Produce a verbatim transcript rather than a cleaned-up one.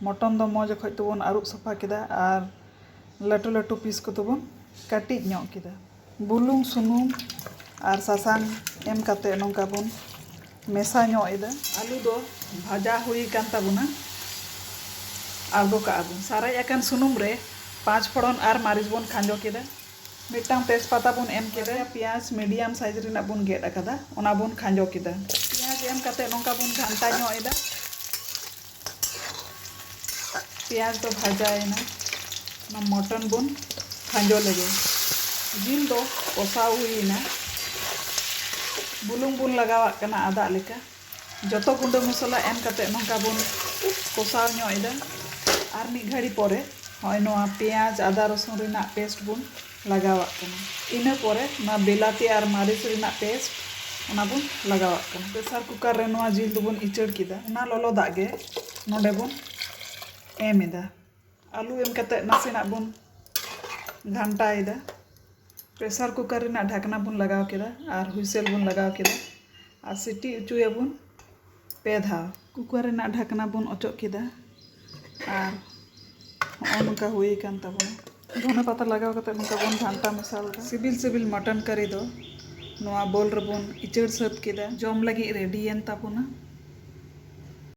Mutton ᱫᱚ ᱢᱚᱡᱽ ᱚᱠᱚᱡ ᱛᱮᱵᱚᱱ ᱟᱹᱨᱩᱵ ᱥᱟᱯᱷᱟ ᱠᱮᱫᱟ ᱟᱨ ᱞᱟᱹᱴᱩ ᱞᱟᱹᱴᱩ ᱯᱤᱥ ᱠᱚᱫᱚ ᱵᱚᱱ ᱠᱟᱹᱴᱤᱡ ᱧᱚᱜ ᱠᱮᱫᱟ᱾ ᱵᱩᱞᱩᱝ, ᱥᱩᱱᱩᱢ ᱟᱨ ᱥᱟᱥᱟᱝ ᱮᱢ ᱠᱟᱛᱮ ᱱᱚᱝᱠᱟ ᱵᱚᱱ ᱢᱮᱥᱟ ᱧᱚᱜ ᱮᱫᱟ᱾ ᱟᱹᱞᱩ ᱫᱚ ᱵᱷᱟᱡᱟ ᱦᱩᱭ ᱟᱠᱟᱱ ᱛᱟᱵᱚᱱᱟ᱾ ᱟᱬᱜᱚ ᱠᱟᱜᱼᱟ ᱵᱚᱱ᱾ ᱥᱟᱨᱮᱡ ᱟᱠᱟᱱ ᱥᱩᱱᱩᱢ ᱨᱮ ᱯᱟᱸᱪ ᱯᱷᱚᱲᱚᱱ ᱟᱨ ᱢᱟᱹᱨᱤᱪ ᱵᱚᱱ ᱠᱷᱟᱸᱡᱚ ᱠᱮᱫᱟ᱾ ᱢᱤᱫᱴᱟᱝ ᱛᱮᱡᱽᱯᱟᱛᱟ ᱵᱚᱱ ᱮᱢ ᱠᱮᱫᱟ᱾ ᱯᱮᱸᱭᱟᱡᱽ ᱢᱤᱰᱤᱭᱟᱢ ᱥᱟᱭᱤᱡᱽ ᱨᱮᱱᱟᱜ ᱵᱚᱱ ᱜᱮᱫ ᱟᱠᱟᱫᱟ, ᱚᱱᱟ ᱵᱚᱱ ᱠᱷᱟᱸᱡᱚ ᱠᱮᱫᱟ᱾ ᱯᱮᱸᱭᱟᱡᱽ ᱮᱢ ᱠᱟᱛᱮ ᱱᱚᱝᱠᱟ ᱵᱚᱱ ᱜᱷᱟᱱᱴᱟ ᱧᱚᱜ ᱮᱫᱟ᱾ ᱯᱮᱸᱭᱟᱡᱽ ᱫᱚ ᱵᱷᱟᱡᱟᱭᱮᱱᱟ᱾ ᱚᱱᱟ ᱢᱚᱴᱚᱱ ᱵᱚᱱ ᱠᱷᱟᱸᱡᱚ ᱞᱮᱜᱮ᱾ ᱡᱤᱞ ᱫᱚ ᱠᱚᱥᱟᱣ ᱦᱩᱭᱮᱱᱟ᱾ ᱵᱩᱞᱩᱝ ᱵᱚᱱ ᱞᱟᱜᱟᱣᱟᱜ ᱠᱟᱱᱟ ᱟᱫᱟᱜ ᱞᱮᱠᱟ᱾ ᱡᱚᱛᱚ ᱜᱩᱸᱰᱟᱹ ᱢᱚᱥᱞᱟ ᱮᱢ ᱠᱟᱛᱮ ᱱᱚᱝᱠᱟ ᱵᱚᱱ ᱠᱚᱥᱟᱣ ᱧᱚᱜ ᱮᱫᱟ᱾ ᱟᱨ ᱢᱤᱫ ᱜᱷᱟᱹᱲᱤ ᱯᱚᱨᱮ ᱱᱚᱜᱼᱚᱭ ᱱᱚᱣᱟ ᱯᱮᱸᱭᱟᱡᱽ, ᱟᱫᱟ, ᱨᱚᱥᱩᱱ ᱨᱮᱱᱟᱜ ᱯᱮᱥᱴ ᱵᱚᱱ ᱞᱟᱜᱟᱣᱟᱜ ᱠᱟᱱᱟ᱾ ᱤᱱᱟᱹ ᱯᱚᱨᱮ ᱱᱚᱣᱟ ᱵᱮᱞᱟᱛᱤ ᱟᱨ ᱢᱟᱹᱨᱤᱪ ᱨᱮᱱᱟᱜ ᱯᱮᱥᱴ, ᱚᱱᱟ ᱵᱚᱱ ᱞᱟᱜᱟᱣᱟᱜ ᱠᱟᱱᱟ᱾ ᱯᱨᱮᱥᱟᱨ ᱠᱩᱠᱟᱨ ᱨᱮ ᱱᱚᱣᱟ ᱡᱤᱞ ᱫᱚᱵᱚᱱ ᱤᱪᱟᱹᱲ ᱠᱮᱫᱟ᱾ ᱚᱱᱟ ᱞᱚᱞᱚ ᱫᱟᱜ ᱜᱮ ᱱᱚᱰᱮ ᱵᱚᱱ ᱮᱢ ᱮᱫᱟ᱾ ᱟᱹᱞᱩ ᱮᱢ ᱠᱟᱛᱮ ᱱᱟᱥᱮᱱᱟᱜ ᱵᱚᱱ ᱜᱷᱟᱱᱴᱟᱭᱮᱫᱟ᱾ ᱯᱨᱮᱥᱟᱨ ᱠᱩᱠᱟᱨ ᱨᱮᱱᱟᱜ ᱰᱷᱟᱠᱱᱟ ᱵᱚᱱ ᱞᱟᱜᱟᱣ ᱠᱮᱫᱟ ᱟᱨ ᱦᱩᱭᱥᱮᱞ ᱵᱚᱱ ᱞᱟᱜᱟᱣ ᱠᱮᱫᱟ ᱟᱨ ᱥᱤᱴᱤ ᱚᱪᱚᱭᱟᱵᱚᱱ ᱯᱮ ᱫᱷᱟᱣ᱾ ᱠᱩᱠᱟᱨ ᱨᱮᱱᱟᱜ ᱰᱷᱟᱠᱱᱟ ᱵᱚᱱ ᱚᱪᱚᱜ ᱠᱮᱫᱟ ᱟᱨ ᱱᱚᱜᱼᱚ ᱱᱚᱝᱠᱟ ᱦᱩᱭ ᱟᱠᱟᱱ ᱛᱟᱵᱚᱱᱟ᱾ ᱫᱷᱚᱱᱮ ᱯᱟᱛᱟ ᱞᱟᱜᱟᱣ ᱠᱟᱛᱮ ᱱᱚᱝᱠᱟ ᱵᱚᱱ ᱜᱷᱟᱱᱴᱟ ᱢᱮᱥᱟᱞ ᱮᱫᱟ᱾ ᱥᱤᱵᱤᱞ ᱥᱤᱵᱤᱞ ᱢᱚᱴᱚᱱ ᱠᱟᱨᱤ ᱫᱚ ᱱᱚᱣᱟ ᱵᱚᱞ ᱨᱮᱵᱚᱱ ᱤᱪᱟᱹᱲ ᱥᱟᱹᱛ ᱠᱮᱫᱟ᱾ ᱡᱚᱢ ᱞᱟᱹᱜᱤᱫ ᱨᱮᱰᱤᱭᱮᱱ ᱛᱟᱵᱚᱱᱟ᱾